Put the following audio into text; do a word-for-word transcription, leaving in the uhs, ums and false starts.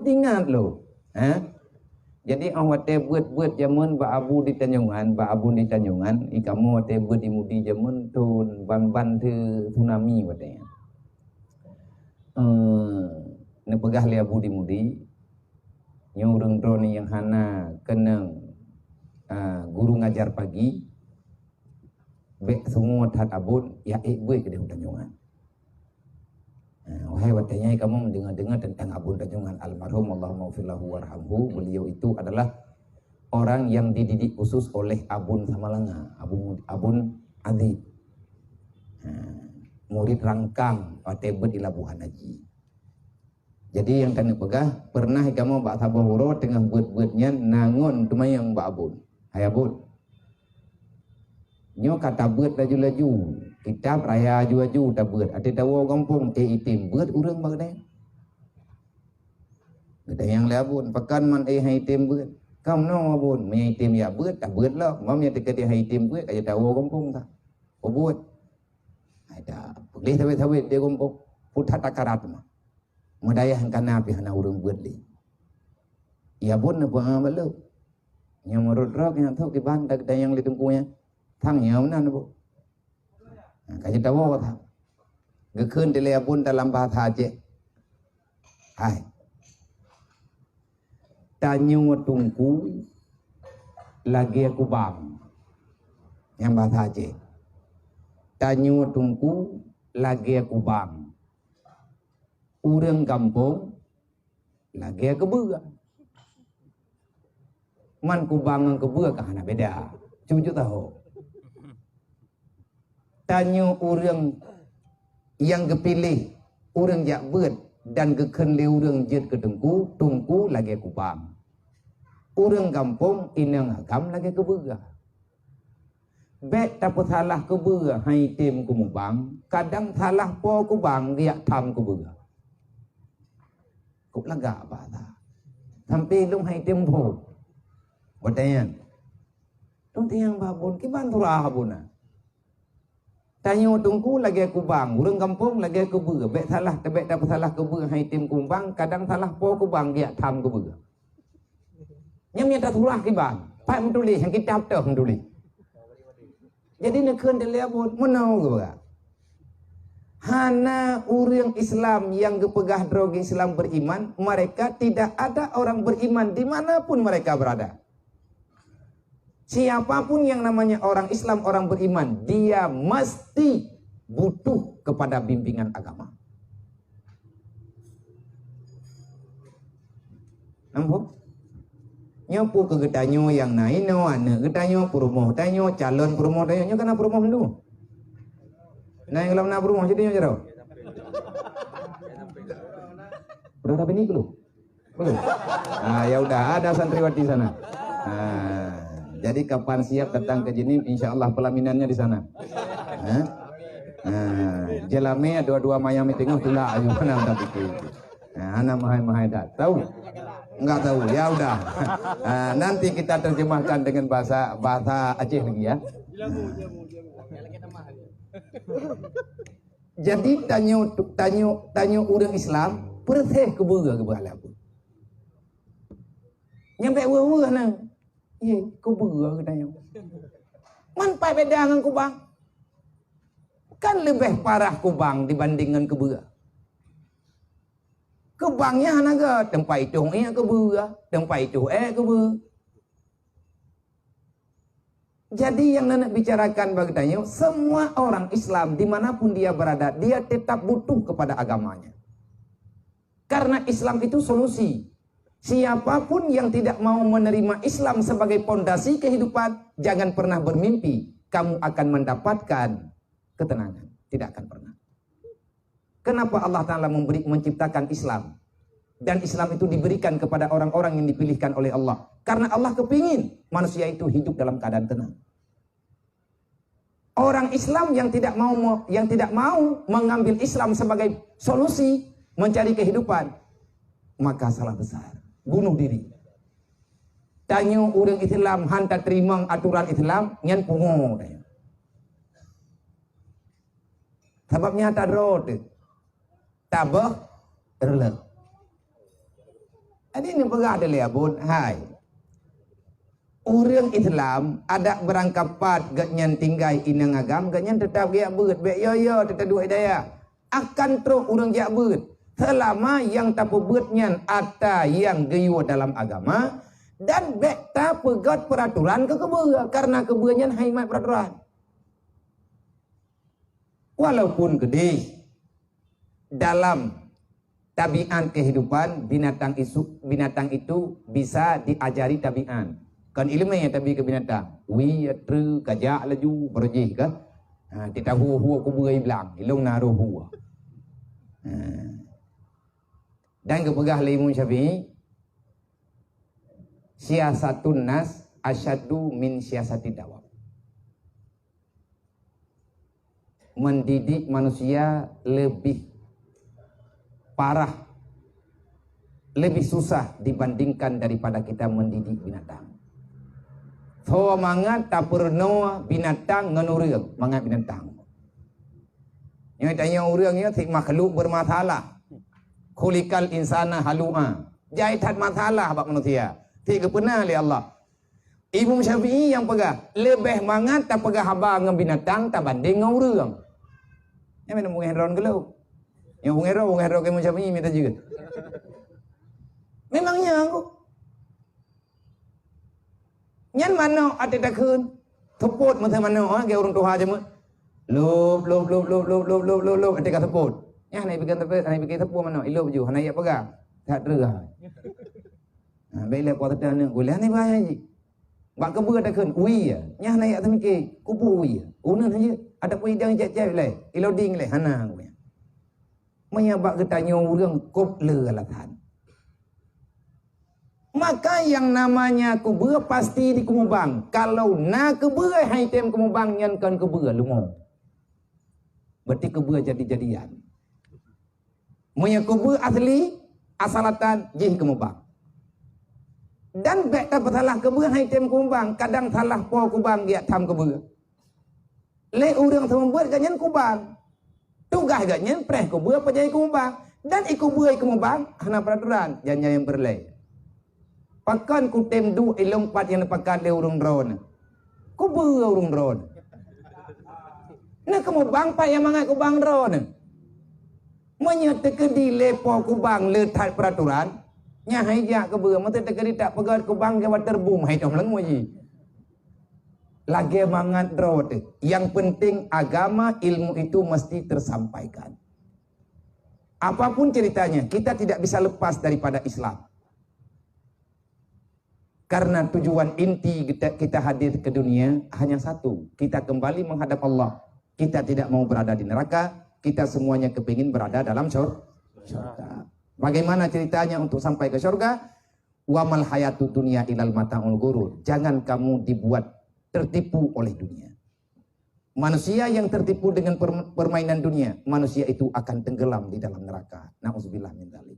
Ingat lom, ha? Jadi, 'oh watèe beuet-beuet jameun bak Abu di Tanjongan, bak Abon di Tanjongan, i kamoe watèe beuet i Mudi jameun thôn ban-ban tsunami watèe nyan. Eh, neupeugah lé Abu di Mudi, nyoe ureueng droeneuh nyang hana keunong, ah, guru ngajar pagi, bèk sungue that Abon, ya ék beuet keudéh u Tanjongan. Nah, wahai watèe nyan kamoe mendengar-dengar tentang Abon Tanjongan almarhum, Allahumma ghfir lahu warhamhu, beliau itu adalah orang yang dididik khusus oleh Abon Samalanga, Abon, Abon Adib. Nah, murid rangkang watèe beuet di Labuhan Haji. Jadi nyang keuneuk peugah, pernah kamoe bak saboh uroe teungoh beuet-beuet nyan na ngon teumanyong bak Abon. Hai Abon, nyoe ka tabeuet laju-laju, kitab raya aju-aju tabeuet. Até tawoe gampông, éh item beuet ureueng bak nyan. Geutanyong lé Abon, pakon man éh han item beuet? Ka meunoe Abon, meunyo item jak beuet, tabeuet lom. Meunyo teuka han item beuet, ka jeuet tawoe gampông that. Oh beuet. Hai dah, peugléh sawét-sawét di gampông. Peue that takarat mah. Meudayah kana pih hana ureueng beuet lé. Ya Abon, neupeuhah bak lôn. Nyang meurot droe nyang thok kiban dak dayang lé teungku nyan. Thang nyoe meunan, Bu. Nah, ka jeuet tawoe that. Geukheun dilèe Abon dalam bahasa Aceh. Hai. Tanyoe teungku lagèe kubang. Nyang bahasa Aceh. Tanyoe teungku lagèe kubang. Ureueng gampông lagèe keubeue. Man kubang ngon keubeue ka hana beda. Cucu tahu. Tanyoe ureueng nyang geupiléh ureueng jak beuet dan geukheun lé ureueng jeuet keu teungku, teungku lagèe kubang. Ureueng gampông inong agam lagèe keubeue. Bèk tapeusalah keubeue han item keu mubang, kadang salah po kubang geujak tham keubeue. Kok lagak bahasa. Sampai lôn han item po. Watèe nyan. Lôn tanyong bak Abon, kiban surah Abon na. Tanyoe teungku lagèe kubang, ureueng gampông lagèe keubeue. Bèk salah, bèk tapeusalah keubeue han item keu mubang, kadang salah po kubang geujak tham keubeue. Nyan nyang tasurah kiban, pat meutuléh, nyang kitab toh meutuléh. Jadi neukheun dilèe Abon, meunoe geupeugah. Hana ureueng Islam nyang geupeugah droe geuh Islam beriman, mereka tidak ada orang beriman di mana pun mereka berada. Siapa pun yang namanya orang Islam, orang beriman, dia mesti butuh kepada bimbingan agama. Nampak? Nyoe peue keu geutanyoe nyang na inoe, aneuk geutanyoe, peurumoh tanyoe, calon peurumoh tanyoe, nyoe ka na peurumoh mandum. Na nyang gohlom na peurumoh, jadi nyoe jaroe. Udah ada bini belum? Belum? Ah, ya udah, ada santriwati sana. Ah, jadi kapan siap datang ke Jenim, insya Allah pelaminannya di sana. Ha? Ah, jelame dua-dua mayang di tengah tulak ayu mana udah betul. Nah, hana mahai-mahai that. Tahu? Enggak tahu. Ya udah. Ah, nanti kita terjemahkan dengan bahasa, bahasa Aceh lagi ya. Jadi tanyoe, tanyoe, tanyoe ureueng Islam, peureuséh keubeue geupeugah lé Abon. Nyang bèk weueh-weueh na. Ye, keubeue geutanyoe. Man pat beda ngon kubang. Kan leubeh parah kubang dibanding ngon keubeue. Kubang nyan hana gèt, teumpat itoh ék keubeue, teumpat itoh ék keubeue. Jadi nyang neuneuk bicarakan bak geutanyoe, semua orang Islam dimanapun dia berada, dia tetap butuh kepada agamanya. Karena Islam itu solusi. Siapapun yang tidak mau menerima Islam sebagai pondasi kehidupan, jangan pernah bermimpi kamu akan mendapatkan ketenangan. Tidak akan pernah. Kenapa Allah Ta'ala memberi, menciptakan Islam? Dan Islam itu diberikan kepada orang-orang yang dipilihkan oleh Allah. Karena Allah kepingin manusia itu hidup dalam keadaan tenang. Orang Islam yang tidak mau me-, yang tidak mau mengambil Islam sebagai solusi mencari kehidupan, maka salah besar. Bunuh diri. Tanyoe ureueng Islam han tateurimong aturan Islam, nyan pungo tanyoe. Sabab nyan tadroe teuh. Tabeuh reuleuh. Jadi neupeugah dilée buet, hai. Ureuëng Islam, adak beurangkapat geuhnyan tinggai inong agam, geuhnyan teutab geujak beuet, bék yo-yo teuduek hidayah. Akan trok ureuëng jak beuet, seulama nyang tapeubeuet nyan atra nyang geuyue dalam agama, dan bék tapeugét peuraturan keu keubeuë, kareuna keubeuë nyan hai mat peuraturan. Walaupun geudeh, dalam tabiat kehidupan binatang isu, binatang itu bisa diajari tabiat. Kon ileumé tabi keu binatang. Wie, treuk, kajak laju, beurujih kah? Ha, tita hue-hue kubu iblang, ilong na roh hue. Ha. Dan geupeugah lé Imam Syafi'i, "Siasatun nas asyaddu min siasatid dawab." Mendidik manusia lebih parah, lebih susah dibandingkan daripada kita mendidik binatang. Soe mangat tapeurunoe binatang ngon ureuëng, mangat binatang. Nyoe tanyoe ureuëng nyoe si makhluk bermasalah. Khuliqal insana halu'a. Jai that masalah bak manusia. Si geupeuna lé Allah. Imam Syafi'i nyang peugah, leubeh mangat tapeugah haba ngon binatang tabandeng ngon ureuëng. Nyan memang bungéh droe geulok. Nyang bungéh droe, bungéh droe keu Imam Syafi'i mita jeuet. Memang nyan kok. Nyan manok até takheun. Seupôt masa manok, ha, gaya ureuëng tuha jameun. Lop, lop, lop, lop, lop, lop, lop, lop, lop, até ka seupôt. Nyan hana ipike seupôt, hana ipike seupôt manok, ilop ju, hana ijak peugah. That treuk. Ha, bèk lé puasa teuh aneuk gulèh ni bahaya jih. Bak keubeuet takheun, ui ya. Nyan hana yak teumike, kubu ui ya. Uneun haja, ada pun idang cek-cek lé, iloding lé, hana ui ya. Maya bak geutanyoe ureuëng kop le alasan. Maka yang namanya keubeuet pasti dikeumubang. Kalau na keubeuet hai tem keumubang, nyan kon keubeuet leumo. Berarti keubeuet jadi-jadian. Meunyoe keubeuet asli, asalatan jih keumubang. Dan bèk tapeusalah keubeuet hai tem keumubang, kadang salah po kubang geujak tham keubeuet. Lé ureuëng seumeubeuet gobnyan kubang. Tugaih gobnyan preh keubeuet pajai keumubang. Dan i keubeuet i keumubang hana peuraturan, jan-jan nyang peureulèe. Pakon kutem duek ilong pat nyang neupakat lé ureuëng droeneuh? Kubu ureuëng droeneuh. Neukeumubang pat nyang mangat kubang droeneuh. Meunyoe teukeudi lé po kubang le that peuraturan, nyan hai jak keubeuet, meunyoe teukeudi tak peugét kubang ke waterbom hai tom leungue jih. Lagèe mangat droe teuh. Yang penting agama, ilmu itu mesti tersampaikan. Apapun ceritanya, kita tidak bisa lepas daripada Islam. Karena tujuan inti kita, kita hadir ke dunia hanya satu. Kita kembali menghadap Allah. Kita tidak mau berada di neraka. Kita semuanya kepingin berada dalam syur-, syurga. Bagaimana ceritanya untuk sampai ke syurga? "Wa mal hayatud dunya ilal mata'ul ghurur." Jangan kamu dibuat tertipu oleh dunia. Manusia yang tertipu dengan per-, permainan dunia, manusia itu akan tenggelam di dalam neraka. Nauzubillah min dzalik.